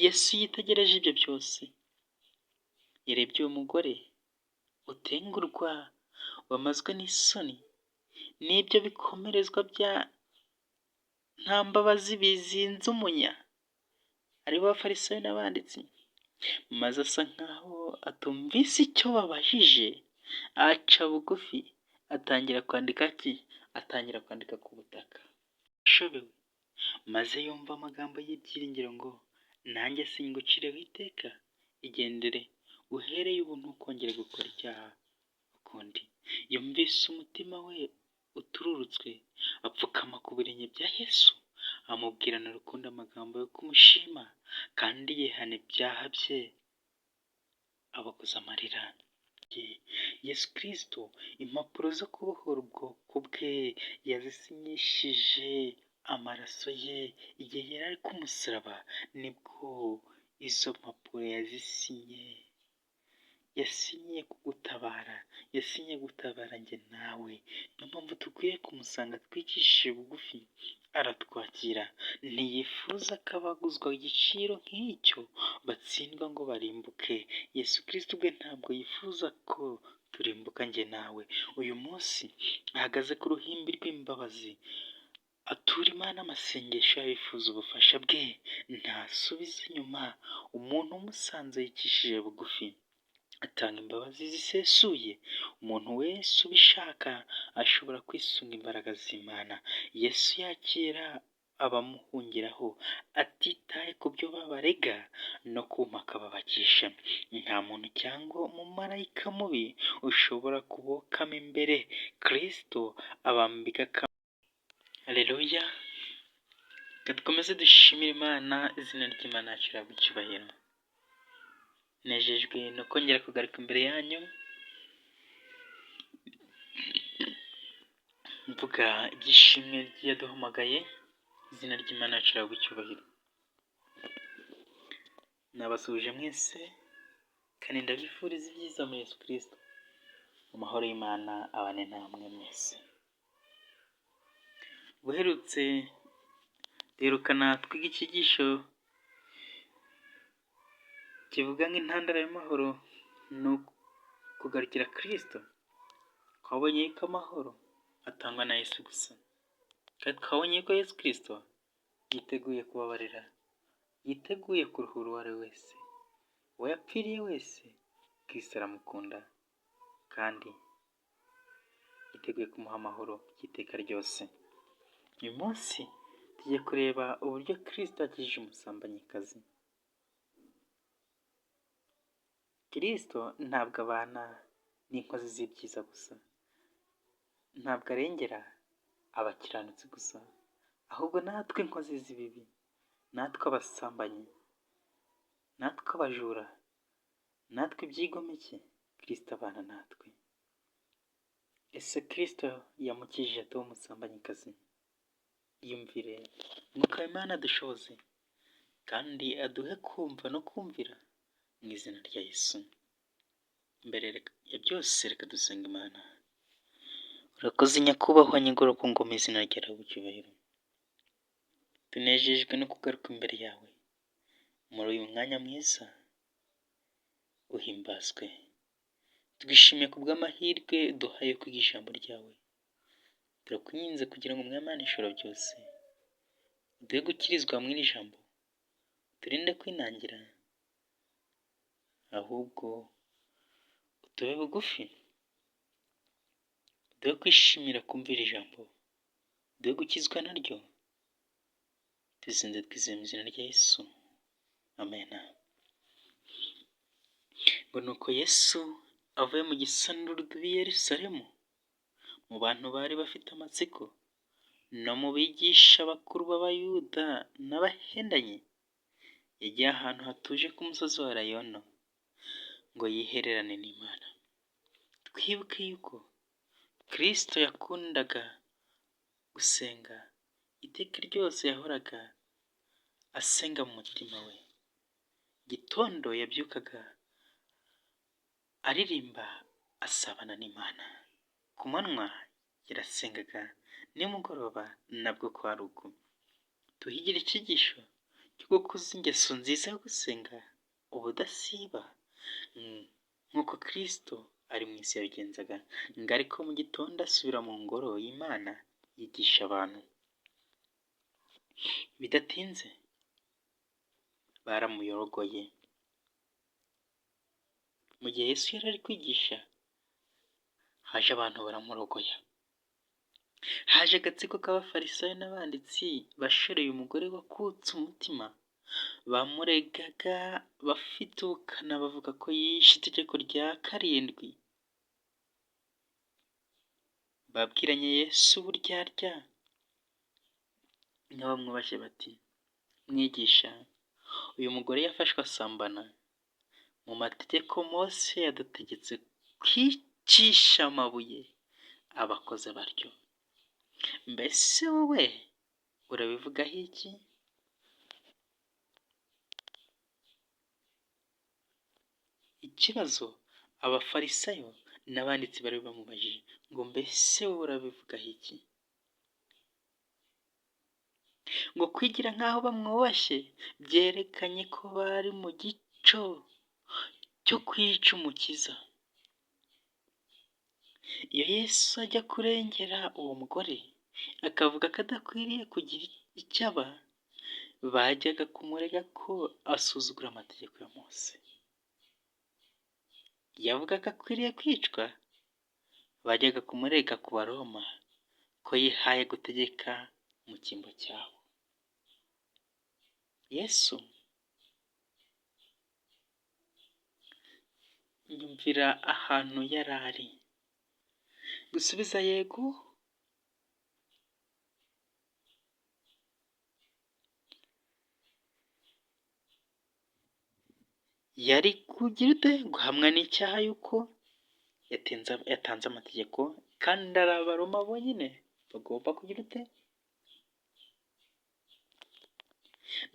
Yesu yitegereje ibyo byose, yarebye uwo mugore utengurwa, wamazwe n'isoni n'ibyo bikomerezwa bya nta mbabazi bizinze umunya, aribo bafarisayo n'abanditsi, maze asa nkaho atumvise icyo babajije, aca bugufi atangira kwandika ki? Atangira kwandika ku butaka. Ashobewe, maze yumva amagambo y'ibyiringiro ngo nanjye singucireho iteka, igendere uhereye ubu ntukongere gukora icyaha ukundi. Yumvise umutima we utururutswe, apfukama ku birenge bya Yesu, amubwirana urukundo amagambo yo kumushima, kandi yihana ibyaha bye abogoza amarira. Yesu Kristo impapuro zo kubohora ubwoko bwe yazisinyishije amaraso ye igihe yari ari ku musaraba, nibwo izo mpapuro yazisinye. Yasinyiye kugutabara, yasinyiye gutabara njye nawe. Niyo mpamvu dukwiye kumusanga twicishije bugufi, aratwakira. Ntiyifuza ko abaguzwa igiciro nk'icyo batsindwa ngo barimbuke. Yesu Kristo ubwe ntabwo yifuza ko turimbuka njye nawe. Uyu munsi ahagaze ku ruhimbi rw'imbabazi, atura Imana amasengesho y'abifuza ubufasha bwe, ntasubiza inyuma umuntu umusanze yicishije bugufi. Atanga imbabazi zisesuye, umuntu wese ubishaka ashobora kwisunga imbaraga z'Imana. Yesu yakira abamuhungiraho atitaye ku byo babarega no ku mpaka babagisha. Nta muntu cyangwa umumarayika mubi ushobora kubokama imbere. Kristo abambika Haleluya! Reka dukomeze dushimire Imana, izina ry'Imana yacu rihabwe icyubahiro. Nejejwe no kongera kugaruka imbere yanyu, mvuga iby'ishimwe ry'iyaduhamagaye, izina ry'Imana yacu rihabwe icyubahiro. Nabasuhuje mwese kandi ndabifuriza ibyiza muri Yesu Kristo. Amahoro y'Imana abane namwe mwese. Ubuherutse duherukana twiga icyigisho kivuga nk'intandaro y'amahoro ni ukugarukira Kristo. Twabonye ko amahoro atangwa na Yesu gusa. Kandi twabonye ko Yesu Kristo yiteguye kubabarira, yiteguye kuruhura uwo ari we wese. Uwo yapfiriye wese, Kristo aramukunda kandi yiteguye kumuha amahoro y'iteka ryose. Uyu munsi tugiye kureba uburyo Kristo yakijije umusambanyikazi. Kristo ntabwo abana n'inkozi z'ibyiza gusa, ntabwo arengera abakiranutsi gusa, ahubwo natwe inkozi z'ibibi, natwe abasambanyi, natwe abajura, natwe ibyigomeke, Kristo abana natwe. Ese Kristo yamukijije ate uwo musambanyikazi? Iyumvire Mwuka w'Imana adushoboze kandi aduhe kumva no kumvira mu izina rya Yesu. Mbere ya byose reka dusenga Imana. Urakoze nyakubahwa nyigoro ku ngoma izina ryawe icyubahiro. Tunejejwe no kugaruka imbere yawe muri uyu mwanya mwiza, uhimbazwe. Twishimiye ku bw'amahirwe duhaye kwiga ijambo ryawe. Turakwinginze kugira ngo Umwami Imana ishobora byose uduhe gukirizwa muri iri jambo, uturinde kwinangira, ahubwo utube bugufi, uduhe kwishimira kumvira ijambo, uduhe gukizwa naryo. Tubisenze twizeye mu izina rya Yesu, amen. Ngo nuko Yesu avuye mu gisandurudu i Yerusalemu, mu bantu bari bafite amatsiko no mu bigisha bakuru b'Abayuda n'abahendanyi, yagiye ahantu hatuje ku musozi wa Elayono ngo yihererane n'Imana. Twibuke yuko Kristo yakundaga gusenga, iteka ryose yahoraga asenga mu mutima we. Gitondo yabyukaga aririmba asabana n'Imana. Ku manywa yarasengaga, nimugoroba nabwo kwari uko. Tuhigire icyigisho cyo gukuza ingeso nziza yo gusenga ubudasiba nk'uko Kristo ari mu isi yabigenzaga. Ngo ariko mu gitondo asubira mu ngoro y'Imana yigisha abantu. Bidatinze baramuyorogoye. Mu gihe Yesu yari ari kwigisha, haje abantu baramurogoya. Haje agatsiko k'Abafarisayo n'abanditsi bashoreye umugore wakutse umutima, bamuregaga bafite ubukana bavuga ko yishe itegeko rya karindwi. Babwiranye Yesu uburyarya, bamwubashye bati: "Mwigisha, uyu mugore yafashwe asambana, mu mategeko Mose yadutegetse kwicisha amabuye abakoze batyo. Mbese wowe urabivugaho iki?" Ikibazo Abafarisayo n'abanditsi bari bamubajije ngo: "Mbese wowe urabivugaho iki?" Ngo kwigira nk'aho bamwubashye byerekanye ko bari mu gico cyo kwica Umukiza. Iyo Yesu ajya kurengera uwo mugore akavuga ko adakwiriye kugira icyo aba, bajyaga kumurega ko asuzugura amategeko ya Mose. Iyo avuga ko akwiriye kwicwa, bajyaga kumurega ku Baroma ko yihaye gutegeka mu cyimbo cyabo. Yesu nyumvira ahantu yari ari. Gusubiza yego yari kugira ute? Guhamwa n'icyaha yuko yatanze amategeko, kandi ari Abaroma bonyine bagomba kugira ute?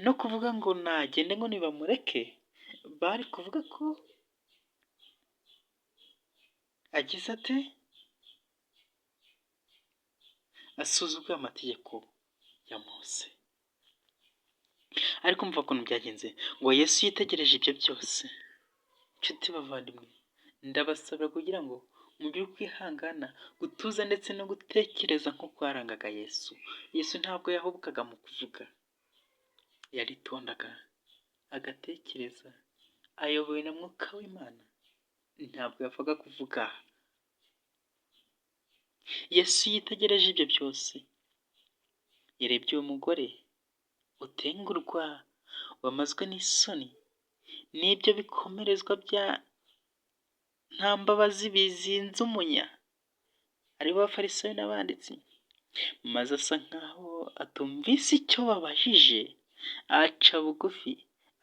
No kuvuga ngo nagende ngo nibamureke, bari kuvuga ko agize ate? Asuzuguye amategeko ya Mose. Ariko umva ukuntu byagenze, ngo Yesu yitegereje ibyo byose. Nshuti bavandimwe, ndabasabira kugira ngo mugire ukwihangana, gutuza ndetse no gutekereza nk'uko yarangaga Yesu. Yesu ntabwo yahubukaga mu kuvuga, yaritondaga agatekereza, ayobowe na Mwuka w'Imana, ntabwo yapfaga kuvuga. Yesu yitegereje ibyo byose, yarebye uwo mugore utengurwa, wamazwe n'isoni n'ibyo bikomerezwa bya nta mbabazi bizinze umunya, aribo Bafarisayo n'abanditsi, maze asa nkaho atumvise icyo babajije, aca bugufi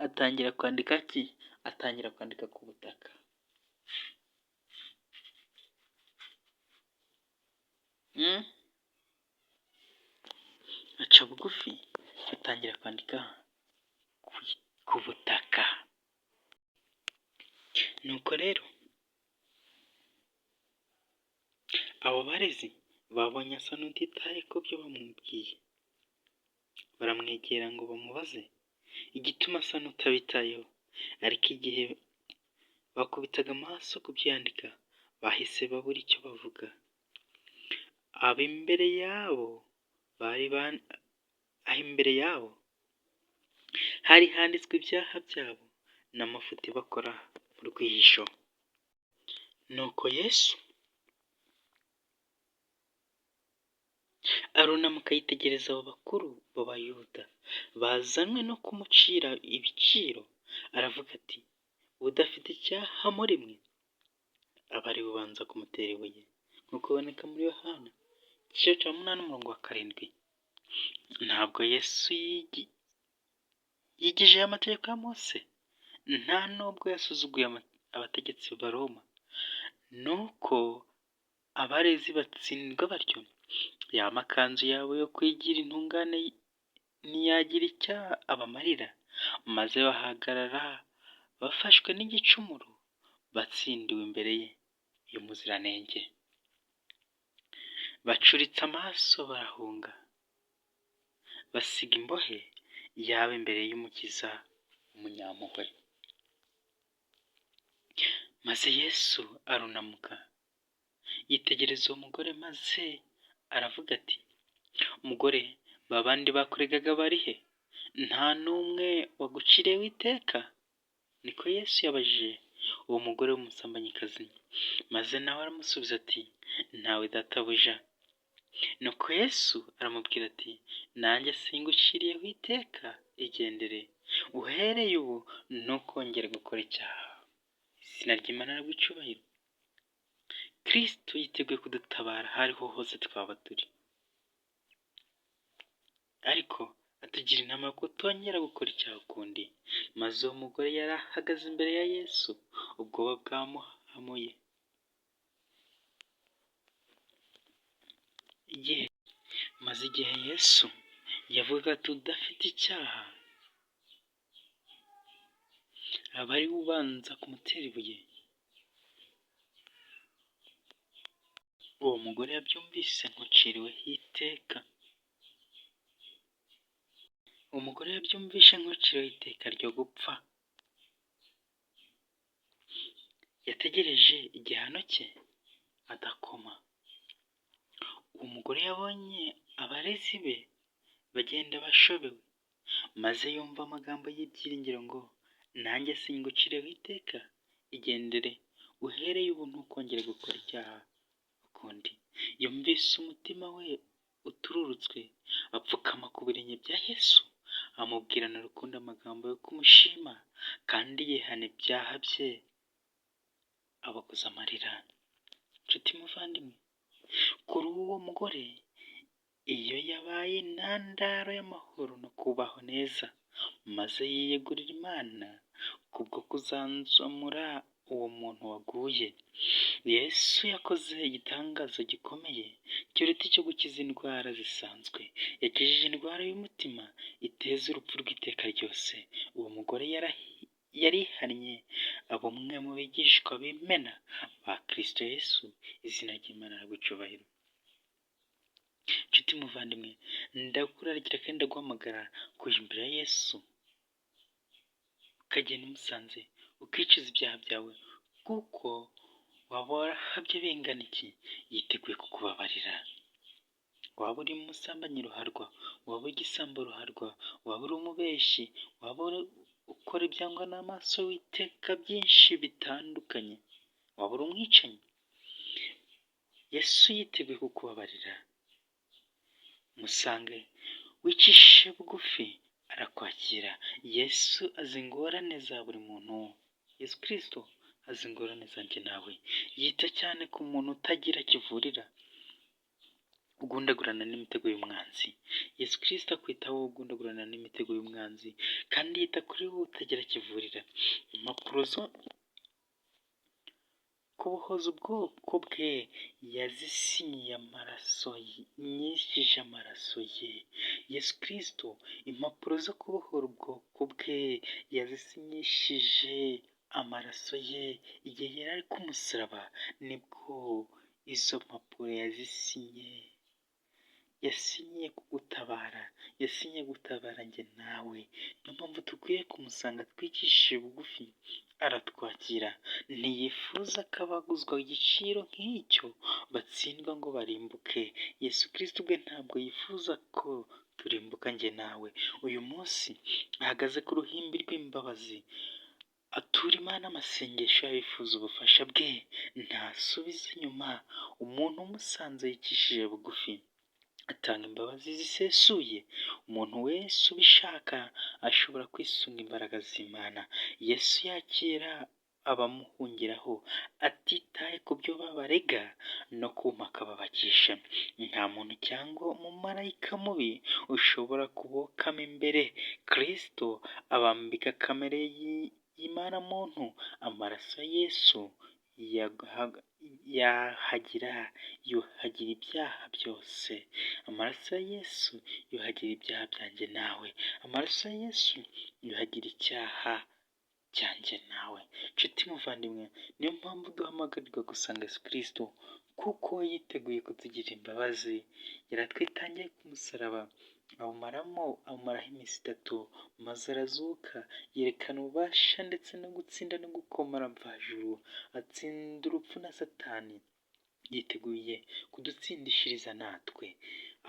atangira kwandika ki? Atangira kwandika ku butaka. Aca bugufi atangira kwandika ku butaka. Nuko rero abo barezi babonye asa n'utitaye ku byo bamubwiye, baramwegera ngo bamubaze igituma asa n'utabitayeho. Ariko igihe bakubitaga amaso ku byo yandika, bahise babura icyo bavuga. Ab'imbere yabo bari aho imbere yabo hari handitswe ibyaha byabo n'amafuti bakora mu rwihisho. Nuko Yesu arunamuka yitegereza abo bakuru b'Abayuda bazanywe no kumucira ibiciro, aravuga ati: "Udafite icyaha muri mwe abe ari we ubanza kumutera ibuye," nk'uko biboneka muri Yohana igice cya 8 umurongo wa 7. Ntabwo Yesu yigijeyo amategeko ya Mose, nta nubwo yasuzuguye abategetsi b'Abaroma. Nuko abarezi batsindwa batyo, ya makanzu yabo yo kwigira intungane ntiyagira icyo abamarira, maze bahagarara bafashwe n'igicumuro, batsindiwe imbere ye y'Umuziranenge. Bacuritse amaso barahunga, basiga imbohe yaba imbere y'Umukiza w'umunyampuhwe. Maze Yesu arunamuka yitegereza uwo mugore, maze aravuga ati: "Mugore, ba bandi bakuregaga bari he? Nta n'umwe waguciriyeho iteka?" Niko Yesu yabajije uwo mugore w'umusambanyikazi, maze nawe aramusubiza ati: "Ntawe databuja." Nuko Yesu aramubwira ati: "Nanjye singuciriyeho iteka, igendere, uhereye ubu ntukongere gukora icyaha." Izina ry'Imana rihabwe icyubahiro. Kristo yiteguye kudutabara aho ariho hose twaba turi, ariko atugira inama yo kutongera gukora icyaha ukundi. Maze uwo mugore yari ahagaze imbere ya Yesu, ubwoba bwamuhamuye. Maze igihe Yesu yavugaga ati udafite icyaha aba ari we ubanza kumutera ibuye. Uwo mugore yabyumvise nk'uciriweho iteka. Uwo mugore yabyumvishe nk'uciriweho iteka ryo gupfa. Yategereje igihano cye adakoma. Uwo mugore yabonye abarezi be bagenda bashobewe, maze yumva amagambo y'ibyiringiro ngo: "Nanjye singuciriyeho iteka, igendere, uhereye ubu ntukongere gukora icyaha ukundi." Yumvise umutima we utururutswe, apfukama ku birenge bya Yesu, amubwirana urukundo amagambo yo kumushima, kandi yihana ibyaha bye abaguza amarira. Nshuti muvandimwe, kuri uwo mugore iyo yabaye intandaro y'amahoro no kubaho neza, maze yiyegurira Imana kubwo kuzanzamura uwo muntu waguye. Yesu yakoze igitangaza gikomeye kiruta icyo gukiza indwara zisanzwe. Yakijije indwara y'umutima iteza urupfu rw'iteka ryose. Uwo mugore yarihannye aba umwe mu bigishwa b'imena ba Kristo Yesu. Izina ry'Imana rihabwe icyubahiro. Nshuti muvandimwe, ndakurarikira kandi ndaguhamagara kujya imbere ya Yesu, ukagenda umusanze, ukicuza ibyaha byawe, kuko waba warahabye bingana iki, yiteguye kukubabarira. Waba uri umusambanyi ruharwa, waba uri igisambo ruharwa, waba uri umubeshyi, waba ukora ibyangwa n'amaso y'Uwiteka byinshi bitandukanye, waba uri umwicanyi, Yesu yiteguye kukubabarira. Musange wicishe bugufi, arakwakira. Yesu azi ingorane za buri muntu. Yesu Kristo azi ingorane zanjye nawe. Yita cyane ku muntu utagira kivurira, ugundagurana n'imitego y'umwanzi. Yesu Kristo akwitaho ugundagurana n'imitego y'umwanzi, kandi yita kuri wowe utagira kivurira. Impapuro zo kubohoza ubwoko bwe yazisinyiye amaraso, nyishije amaraso ye. Yesu Kristo impapuro zo kubohora ubwoko bwe yazisinyishije amaraso ye. Igihe yari ari ku musaraba nibwo izo mpapuro yazisinye. Yasinyiye kugutabara, yasinyiye gutabara njye nawe. Niyo mpamvu dukwiye kumusanga twicishije bugufi, aratwakira. Ntiyifuza ko abaguzwa igiciro nk'icyo batsindwa ngo barimbuke. Yesu Kristo ubwe ntabwo yifuza ko turimbuka njye nawe. Uyu munsi ahagaze ku ruhimbi rw'imbabazi, atura Imana amasengesho y'abifuza ubufasha bwe, ntasubiza inyuma umuntu umusanze yicishije bugufi. Atanga imbabazi zisesuye, umuntu wese ubishaka ashobora kwisunga imbaraga z'Imana. Yesu yakira abamuhungiraho atitaye ku byo babarega no ku mpaka babagisha. Nta muntu cyangwa umumarayika mubi ushobora kubokama imbere. Kristo abambika kamere y'Imana muntu, amaraso ya Yesu yahagira, yuhagira ibyaha byose. Amaraso ya Yesu yuhagira ibyaha byanjye nawe. Amaraso ya Yesu yuhagira icyaha cyanjye nawe. Nshuti muvandimwe, niyo mpamvu duhamagarirwa gusanga Yesu Kristo, kuko yiteguye kutugirira imbabazi. Yaratwitangiye ku musaraba, Awumaramo, awumaraho iminsi 3, maze arazuka, yerekana ububasha ndetse no gutsinda no gukomera mvajuru, atsinda urupfu na Satani. Yiteguye kudutsindishiriza natwe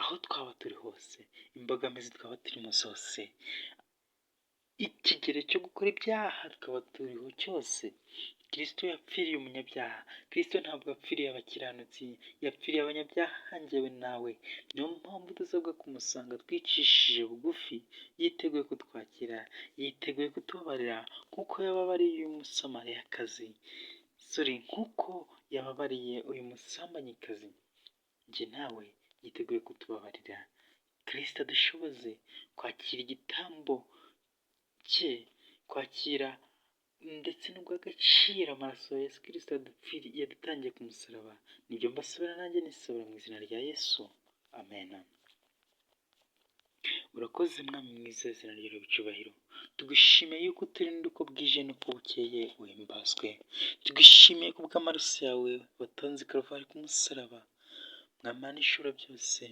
aho twaba turi hose, imbogamizi twaba turimo zose, ikigero cyo gukora ibyaha twaba turiho cyose. Kristo yapfiriye umunyabyaha. Kristo ntabwo yapfiriye abakiranutsi, yapfiriye abanyabyaha njyewe nawe. Niyo mpamvu dusabwa kumusanga twicishije bugufi, yiteguye kutwakira, yiteguye kutubabarira kuko yababariye uyu Musamariyakazi, sorry, nk'uko yababariye uyu musambanyikazi. Njye nawe yiteguye kutubabarira. Kristo adushoboze kwakira igitambo cye, kwakira ndetse no guha agaciro amaraso ya Yesu Kristo yadutangiye ku musaraba. Nibyo mbasabira nanjye nisabira mu izina rya Yesu, amen. Urakoze Mwami mwiza, izina ryawe icyubahiro. Tugushimiye yuko uturinda uko bwije n'uko bukeye, uhimbazwe. Tugushimiye kubw'amaraso yawe watanze i Karuvali ku musaraba. Mwami Mana ishobora byose,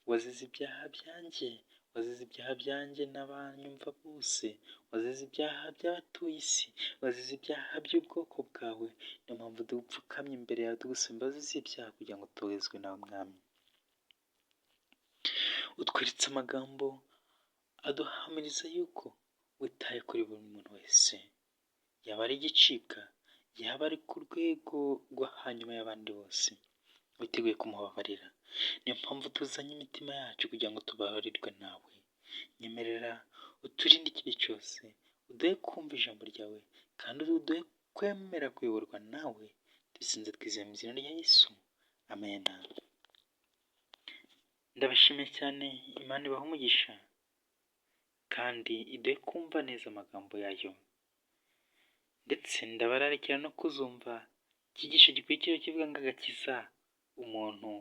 wazize ibyaha byanjye, wazize ibyaha byanjye n'abanyumva bose, wazize ibyaha by'abatuye isi, wazize ibyaha by'ubwoko bwawe. Niyo mpamvu dupfukamye imbere yawe tugusaba imbabazi z'ibyaha kugira ngo tuwezwe nawe Mwami. Utweretse amagambo aduhamiriza yuko witaye kuri buri muntu wese, yaba ari igicibwa, yaba ari ku rwego rwo hanyuma y'abandi bose, witeguye kumubabarira. Niyo mpamvu tuzanye imitima yacu kugira ngo tubabarirwe nawe. Nyemerera uturinde ikibi cyose, uduhe kumva ijambo ryawe kandi uduhe kwemera kuyoborwa nawe. Tubisenze twizeye mu izina rya Yesu, amen. Ndabashimiye cyane, Imana ibahe umugisha kandi iduhe kumva neza amagambo yayo, ndetse ndabararikira no kuzumva icyigisho gikurikira kivuga ngo agakiza umuntu,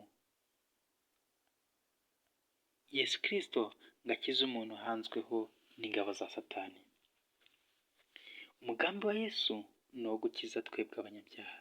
Yesu Kristo ngo akize umuntu uhanzweho n'ingabo za Satani. Umugambi wa Yesu ni uwo gukiza twebwe abanyabyaha.